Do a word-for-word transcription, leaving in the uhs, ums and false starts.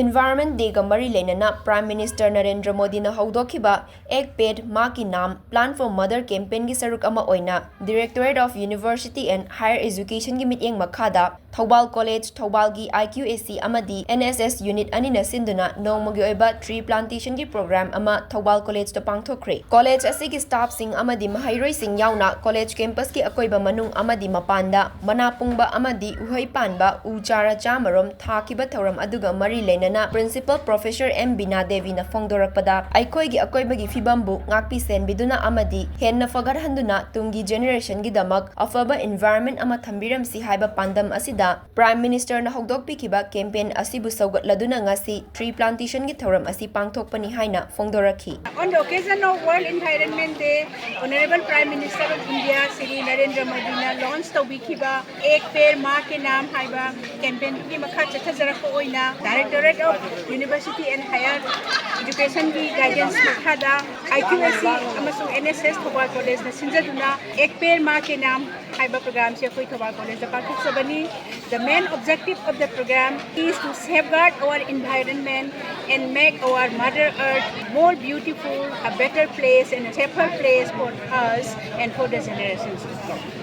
Environment Day ꯒ ꯃꯔꯤ ꯂꯩꯅꯅ Prime Minister ꯅꯔꯦꯟꯗ꯭ꯔ ꯃꯣꯗꯤꯅ ꯍꯧꯗꯣꯛꯈꯤꯕ Ek Ped Maa Ke Naam Plant for Mother campaign ꯒꯤ ꯁꯔꯨꯛ ꯑꯃ ꯑꯣꯏꯅ Directorate of University and Higher Education ꯒꯤ ꯃꯤꯠꯌꯦꯡ ꯃꯈꯥꯗ Thoubal College, ꯊꯧꯕꯥꯜꯒꯤ I Q A C ꯑꯃꯗꯤ N S S unit ꯑꯅꯤꯅ ꯁꯤꯟꯗꯨꯅ ꯅꯣꯡꯃꯒꯤ ꯑꯣꯏꯕ tree plantation ꯒꯤ program ꯑꯃ ꯊꯧꯕꯥꯜ College ꯇ ꯄꯥꯡꯊꯣꯛꯈ꯭ꯔꯦ꯫ College ꯑꯁꯤꯒꯤ staff ꯁꯤꯡ ꯑꯃꯗꯤ ꯃꯍꯩꯔꯣꯏꯁꯤꯡ ꯌꯥꯎꯅ college campus ꯀꯤ ꯑꯀꯣꯏꯕ ꯃꯅꯨꯡ ꯑꯃꯗꯤ ꯃꯄꯥꯟꯗ ꯃꯅꯥ ꯄꯨꯡꯕ ꯑꯃꯗꯤ ꯎꯍꯩ ꯄꯥꯟꯕ ꯎ ꯆꯥꯔ ꯆꯥꯃꯔꯣꯝ ꯊꯥꯈꯤꯕ ꯊꯧꯔꯝ ꯑꯗꯨꯒ ꯃꯔꯤ ꯂꯩꯅꯅ Principal Professor M ꯕꯤꯅꯥ ꯗꯦꯕꯤꯅ ꯐꯣꯡꯗꯣꯔꯛꯄꯗ, ꯑꯩꯈꯣꯏꯒꯤ ꯑꯀꯣꯏꯕꯒꯤ ꯐꯤꯕꯝꯕꯨ ꯉꯥꯛꯄꯤ ꯁꯦꯟꯕꯤꯗꯨꯅ ꯑꯃꯗꯤ ꯍꯦꯟꯅ ꯐꯒꯠꯍꯟꯗꯨꯅ ꯇꯨꯡꯒꯤ generation ꯒꯤꯗꯃꯛ ꯑꯐꯕ environment ꯑꯃ ꯊꯝꯕꯤꯔꯝꯁꯤ ꯍꯥꯏꯕ ꯄꯥꯟꯗꯝ ꯑꯁꯤꯗ Prime Minister ꯅ ꯍꯧꯗꯣꯛꯄꯤꯈꯤꯕ campaign ꯑꯁꯤꯕꯨ ꯁꯧꯒꯠꯂꯗꯨꯅ ꯉꯁꯤ tree plantation ꯒꯤ ꯊꯧꯔꯝ ꯑꯁꯤ ꯄꯥꯡꯊꯣꯛꯄꯅꯤ ꯍꯥꯏꯅ ꯐꯣꯡꯗꯣꯔꯛꯈꯤ꯫ On the occasion of World Environment Day, Honorable Prime Minister of India Shri Narendra ꯃꯣꯗꯤꯅ launch ꯇꯧꯕꯤꯈꯤꯕ Ek Ped Maa Ke Naam ꯍꯥꯏꯕ campaign ꯗꯨꯒꯤ ꯃꯈꯥ ꯆꯠꯊꯖꯔꯛꯄ ꯑꯣꯏꯅ Directorate of University and Higher Education ꯒꯤ guidance ꯃꯈꯥꯗ I Q A C ꯑꯃꯁꯨꯡ N S S Thoubal College ꯅ ꯁꯤꯟꯖꯗꯨꯅ Ek Ped Maa Ke Naam ꯍꯥꯏꯕ program ꯁꯤ ꯑꯩꯈꯣꯏ ꯊꯧꯕꯥꯜ College ꯇ ꯄꯥꯡꯊꯣꯛꯆꯕꯅꯤ꯫ The main objective of the program is to safeguard our environment and make our Mother Earth more beautiful, a better place and a safer place for us and for the generations to come.